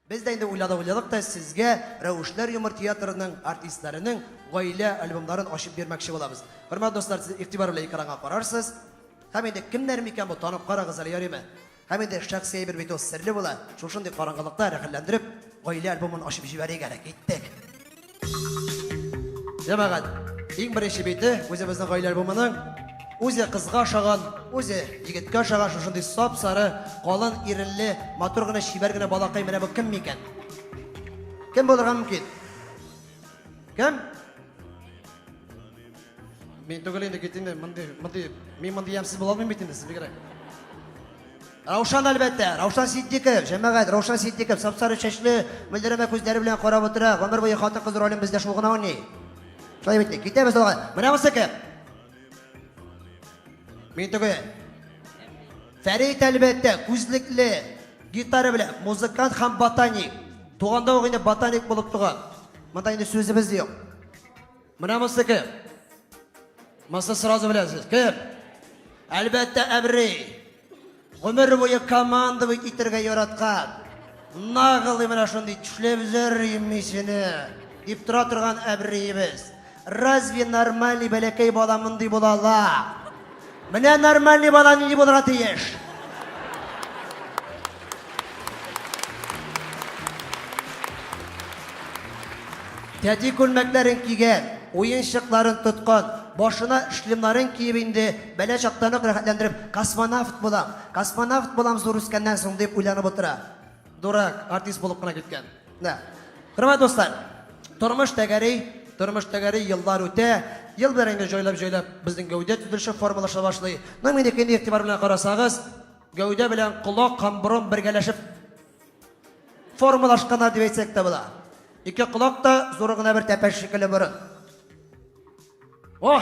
Без дә инде уйладык-уйладык та сезгә Рәвешләр юмор театрының артистларының гаилә альбомнарын ачып бирмәкче булабыз. Хөрмәтле дуслар, сез игътибар белән экранга карарсыз. Һәм инде кемнәр микән бу, танып карагыз әле, ярыймы? Һәм инде шәхси әйбер бит ул серле була. Шушындый караңгылыкта рәхәтләндереп гаилә альбомын ачып җибәрик әле. Киттек! Җәмәгать, иң беренче бите үзебезнең гаилә альбомының үзе кызга ошаган, үзе егеткә ошаган шушындый сап-сары, калын иренле, матур гына, чибәр генә балакай менә бу кем микән? Кем булырга мөмкин? Кем? Мин түгел инде, кит инде, мондый, мондый, мин мондый ямьсез була алмыйм бит инде, сез бигрәк. Раушан, әлбәттә, Раушан Ситдиков, җәмәгать, Раушан Ситдиков, сап-сары чәчле, мөлдерәмә күзләре белән карап утыра, гомер буе хатын-кыз ролен бездә шул гына уйный. Шулай бит, китәбез алга. Менә монысы кем? Мин түгел. Фәрит, әлбәттә, күзлекле, гитара белән, музыкант һәм ботаник. Туганда ук инде ботаник булып туган. Монда инде сүзебез юк. Менә монысы кем? Монысы сразу беләсез. Кем? Әлбәттә, Әбри. Гомер буе командовать итәргә яраткан. Наглый менә шундый тешләп өзәрем мин сине, дип тора торган Әбриебез. Разве нормальный бәләкәй бала мондый була ала? Менә нормальный бала нинди булырга тиеш? Тәти күлмәкләрен кигән, уенчыкларын тоткан, башына шлемнарын киеп инде бәла чактан ук рәхәтләндереп, космонавт булам, космонавт булам зур үскәннән соң дип уйланып утыра. Дурак, артист булып кына киткән. Да. Хөрмәтле дуслар, тормыш тәгәри, тормыш тәгәри, еллар үтә. Ел белән инде җайлап-җайлап безнең гәүдә төзелеше формалаша башлый. Ну, минеке инде игътибар белән карасагыз, гәүдә белән колак һәм борын бергәләшеп формалашканнар дип әйтсәк тә була. Ике колак та зур гына бер тәпәш шикелле борын. О!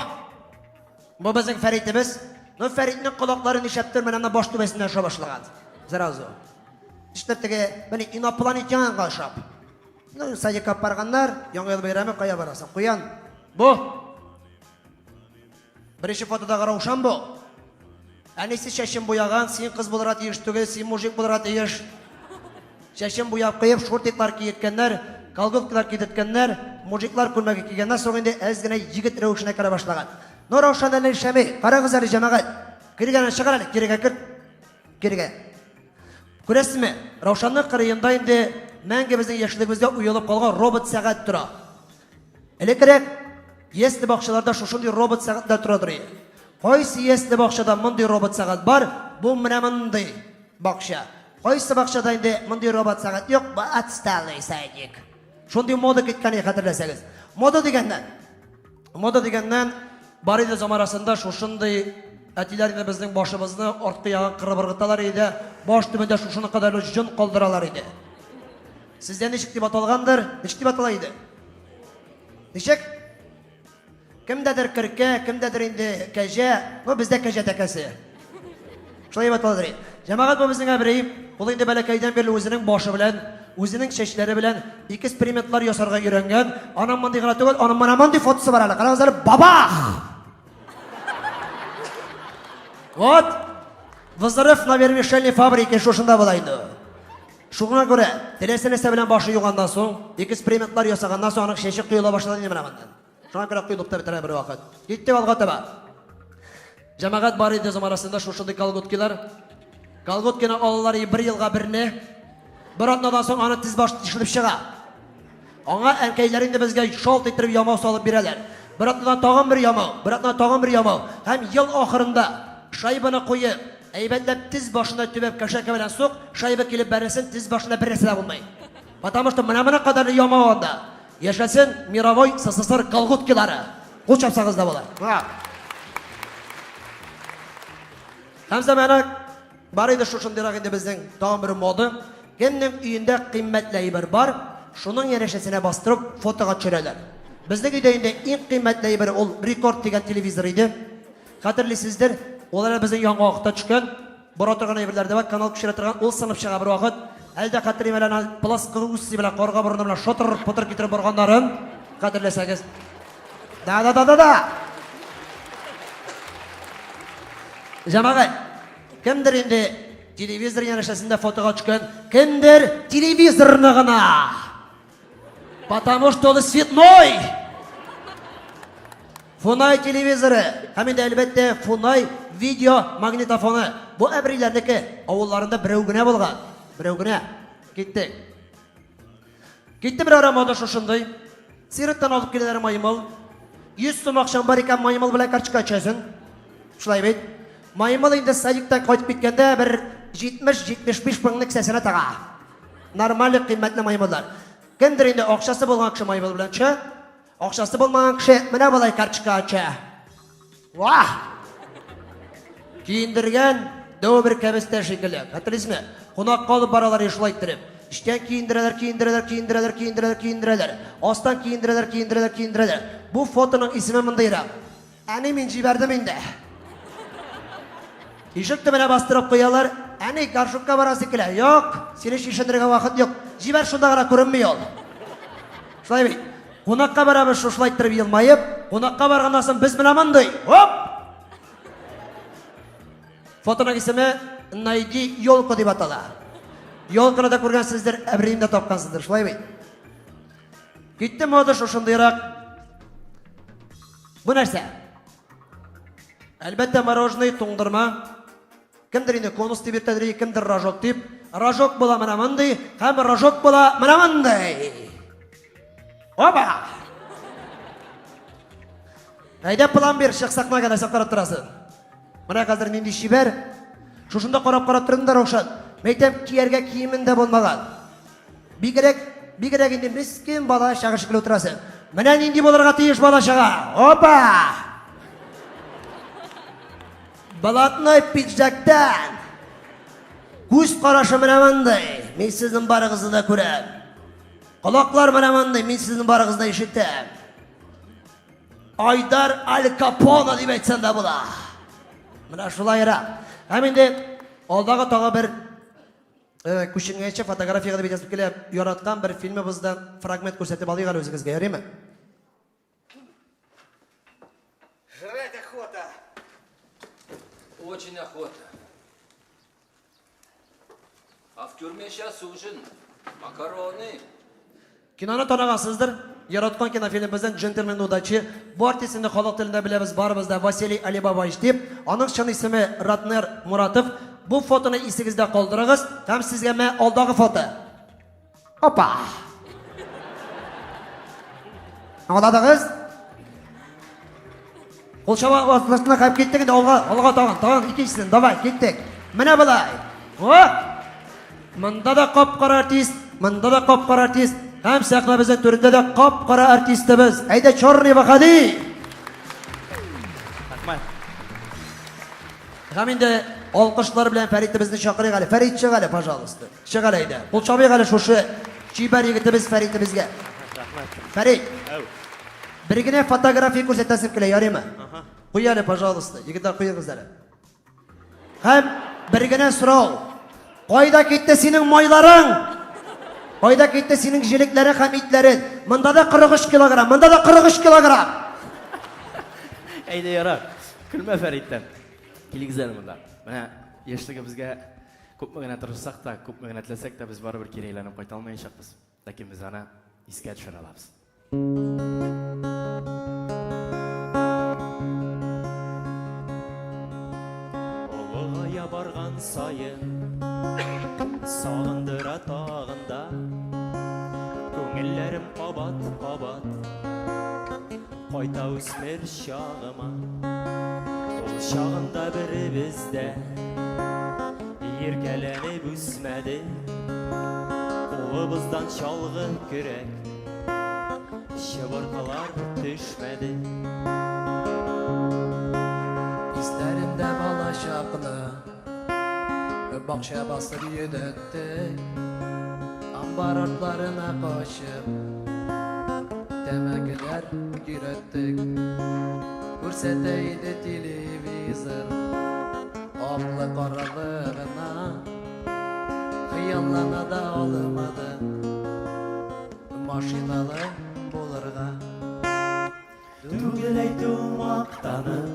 Бу безнең Фәритебез. Ну, Фәритнең колаклары нишләптер менә менә баш түбәсеннән аша башлаган. Сразу. Нишләп теге, менә инопланетянга ошап. Ну, садикка барганнар, Яңа ел бәйрәме кая барасың? Куян. Бу. Беренче фотодагы Раушан бу. Әнисе чәчен буяган, син кыз булырга тиеш түгел, син мужик булырга тиеш. Чәчен буяп куеп, шортиклар киеткәннәр, колготкалар кидерткәннәр, мужиклар күлмәге кигәннән соң инде әз генә егет рәвешенә керә башлаган. Но Раушан әле эшләми. Карагыз әле, җәмәгать. Кирегә чыгар әле, кирегә кер. Кирегә. Күрәсезме? Раушанның кырыенда инде мәңге безнең яшьлегебездә уелып калган робот сәгать тора. Элеккерәк ясле бакчаларда шушындый робот сәгатьләр торадыр иде. Кайсы ясле бакчада мондый робот сәгать бар, бу менә мондый бакча. Кайсы бакчада инде мондый робот сәгать юк, бу отсталый садик. Шундый мода киткән иде, хәтерләсәгез. Мода дигәннән, мода дигәннән, бар иде заманасында шушындый әтиләр инде безнең башыбызны арткы ягын кырып ыргыталар иде, баш төбендә шушыны кадәрле җон калдыралар иде. Сездә ничек дип аталгандыр? Ничек дип атала иде? Ничек? Кемдәдер киркә, кемдәдер инде кәҗә. Ну, бездә кәҗә тәкәсе. Шулай дип аталадыр. Җәмәгать бу безнең әбри. Ул инде бәләкәйдән бирле үзенең башы белән, үзенең чәчләре белән экспериментлар ясарга өйрәнгән. Аның мондый гына түгел, аның менә мондый фотосы бар әле. Карагыз әле, бабах! Вот! Взрыв на вермишельной фабрике шушында була инде. Шуңа күрә, теләсә нәрсә белән башы юганнан соң, экспериментлар ясаганнан соң аның чәче коела башлады инде менә моннан. Шуңа күрә коелып та бетерә бер вакыт. Киттек алга таба. Җәмәгать бар иде заманасында шушындый колготкилар. Колготкины алалар и бер елга берне. Бер атнадан соң аны тиз баш тишелеп чыга. Аңа әнкәйләр инде безгә шалт иттереп ямау салып бирәләр. Бер атнадан тагын бер ямау, бер атнадан тагын бер ямау. Һәм ел ахырында шайбаны куеп, әйбәтләп тез башына төбәп кәшәкә белән сук, шайба килеп бәрелсен, тез башына бер нәрсә дә булмый. Потому что менә менә кадәрле ямау анда. Яшәсен мировой СССР колготкилары. Кул чапсагыз да була. Һәм замана Бар иде шушындыйрак инде безнең тагын бер мода. Кемнең өендә кыйммәтле әйбер бар, шуның янәшәсенә бастырып фотога төшерәләр. Безнең өйдә инде иң кыйммәтле әйбер ул Рекорд дигән телевизор иде. Хәтерлисездер, ул әле безнең яңа вакытта төшкән. Бора торган әйберләр дә бар, канал күчерә торган, ул сынып чыга бер вакыт. Әле дә хәтерлим әле аны плоскогубцы белән карга борыны белән шотыр-пытыр китереп борганнарын. Хәтерләсәгез. Да да да да да. Җәмәгать, кемдер инде Телевизор янәшәсендә фотога төшкән кемдер телевизорны гына. Потому что он цветной. Фунай телевизоры һәм инде әлбәттә Фунай видео магнитофоны. Бу әбриләрнеке авылларында берәү генә булган. Берәү генә. Киттек. Китте бер ара мода шушындый. Сираттан алып киләләр маймыл. 100 сум акчаң бар икән, маймыл белән карточка ачасың. Шулай бит. Маймыл инде садиктан кайтып киткәндә бер 70-75 меңне кесәсенә тага. Нормаль кыйммәтле маймыллар. Кемдер инде акчасы булган кеше маймыл белән төшә. Акчасы булмаган кеше менә болай карточка ача. Вах! Киендергән дәү бер кәбестә шикелле. Хәтерлисезме? Кунакка алып баралар шулай иттереп. Эчтән киендерәләр, киендерәләр, киендерәләр, киендерәләр, киендерәләр. Астан киендерәләр, киендерәләр, киендерәләр. Бу фотоның исеме мондыйрак. Әни, мин җибәрдем инде. Ишек төбенә бастырып куялар. Әни, горшокка барасы килә. Юк, сине чишенергә вакыт юк. Җибәр шунда гына күренми ул. Шулай бит. Кунакка барабыз шушылай иттереп елмаеп. Кунакка барганнан соң без менә мондый. Оп! Фотоның исеме Найди елку дип атала. Елканы да күргәнсездер, әбриен дә тапкансыздыр, шулай бит. Китте мода шушындыйрак. Бу нәрсә? Әлбәттә, мороженое, туңдырма. Кемдер инде конус дип йөртәдер, кемдер рожок дип. Рожок була менә мондый, һәм рожок була менә мондый. Опа! Әйдә план бир, чык сәхнәгә нәрсә карап торасың? Менә хәзер нинди чибәр. Шушында карап-карап тордым да, Раушан. Мәйтәм, кияргә киемен дә булмаган. Бигрәк, бигрәк инде мескен бала чага шикелле утырасың. Менә нинди булырга тиеш бала чага. Опа! Блатной пиджактан. Күз карашы менә мондый. Мин сезнең барыгызны да күрәм. Колаклар менә мондый. Мин сезнең барыгызны да ишетәм. Айдар Аль Капоне дип әйтсәң дә була. Менә шулайрак. Һәм инде алдагы тагы бер э, күченгәнче фотографиягә дип әйтәсем килә, яраткан бер фильмыбыздан фрагмент күрсәтеп алыйк әле үзегезгә, ярыймы? Жрать охота. Очень охота. А в тюрьме сейчас ужин. Макароны. Киноны таныгансыздыр. Яраткан кинофильмыбыздан Джентльмен удачи. Бу артистны халык телендә беләбез барыбыз да Василий Алибабаевич дип. Аның чын исеме Ратнер Муратов. Бу фотоны исегездә калдырыгыз һәм сезгә мә алдагы фото. Опа! Аңладыгыз? Кул чаба вакытына кайтып киттек инде алга, алга тагын, тагын икенчесен. Давай, киттек. Менә болай. О! Монда да кап-кара артист, монда да кап-кара артист. Һәм сәхнәбезнең түрендә дә кап-кара артистыбыз. Әйдә, черный выходи! Рәхмәт. Һәм инде алкышлар белән Фәритебезне чакырыйк әле. Фәрит, чык әле, пожалуйста. Чык әле әйдә. Кул чабыйк әле шушы чибәр егетебез Фәритебезгә. Рәхмәт. Фәрит. Әү. Бер генә фотография күрсәтәсем килә, ярыймы? Куй әле, пожалуйста. Егетләр, куегыз әле. Һәм бер генә сорау. Кайда китте синең майларың? Кайда китте синең җелекләрең һәм итләрең? Монда да 43 килограмм, монда да 43 килограмм. Әйдә ярар. Көлмә Фәриттән. Килегез әле монда. Менә яшьлегебезгә Күпме генә тырышсак та, күпме генә теләсәк тә, без барыбер кире әйләнеп кайта алмаячакбыз. Ләкин без аны искә төшерә алабыз. Олыгая барган саен сагындыра тагын да күңелләрем кабат-кабат кайта үсмер чагыма. Ул чагында беребез дә иркәләнеп үсмәде. Кулыбыздан чалгы көрәк, чыбыркылар төшмәде. Исләремдә бала чакны Бакча басып йөдәтте Амбар артларына качып Тәмәкеләр көйрәттек Күрсәтә иде телевизор Аклы каралы гына Хыяллана да алмады Машиналы булырга. Түгел әйтү мактанып,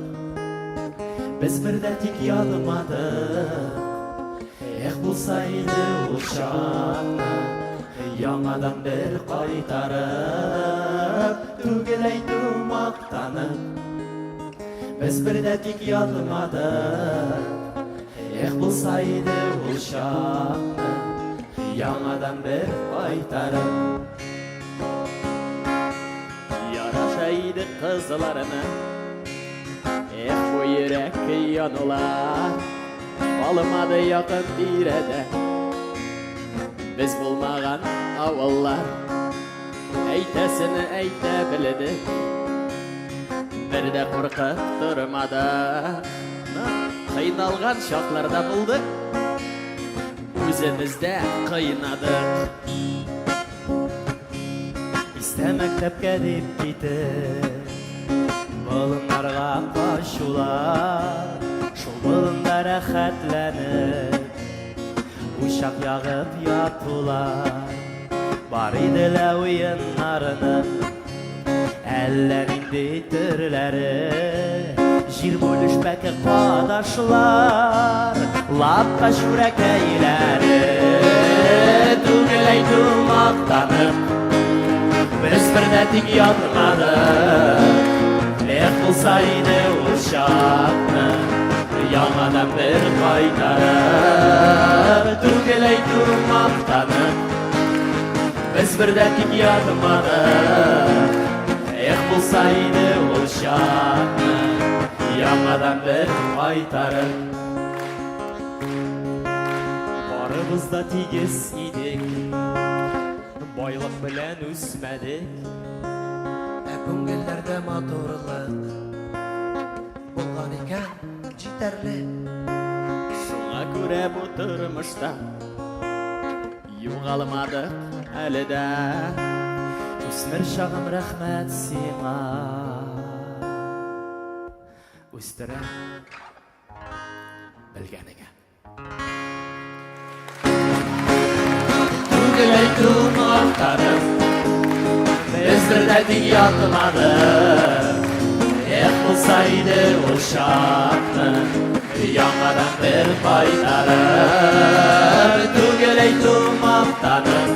Без бер дә тик ятмадык. булса иде ул чакны Яңадан бер кайтарып, Түгел әйтү мактанып, Без бер дә тик ятмадык. Эх, булса иде ул чакны Яңадан бер кайтарып. Яраша иде кызларына. Эх, бу йөрәк янулар Калмады якын тирәдә. Без булмаган авыллар Әйтәсен әйтә белдек. Бер дә куркып тормадык. Кыйналган чаклар да булды. Үзебез дә кыйнадык. Истә мәктәпкә дип китеп, Болыннарга качулар, Шул болында рәхәтләнеп, Учак ягып ятулар. Бар иде лә уеннарының Әллә нинди төрләре. Җир бүлешмәке кадашлар, Лапка чүрәкәйләре. Түгел әйтү мактанып, Без бер дә тик ятмадык. Эх, булса иде ул чакны Яңадан бер кайтарып. Түгел әйтү мактанып, Без бер дә тик ятмадык. Эх, булса иде ул чакны Яңадан бер кайтарып. Барыбыз да тигез идек, Байлык белән үсмәдек. Ә күңелләрдә матурлык булган икән җитәрлек. Шуңа күрә бу тормышта югалмадык әле дә. Үсмер чагым, рәхмәт сиңа, Үстерә белгәнеңә. Түгел әйтү мактанып, Без бер дә тик ятмадык. Эх, булса иде ул чакны Яңадан бер кайтарып. Түгел әйтү мактанып,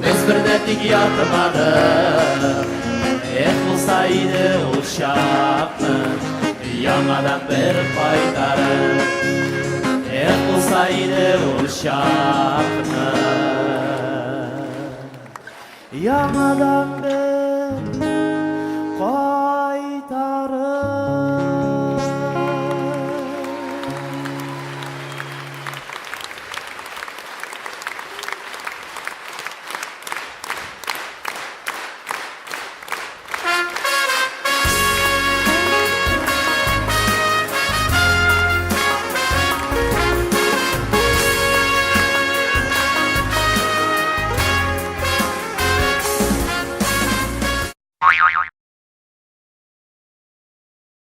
Без бер дә тик ятмадык. Эх, булса иде ул чакны Яңадан бер кайтарып. Эх, булса иде ул чакны Яңадан бер.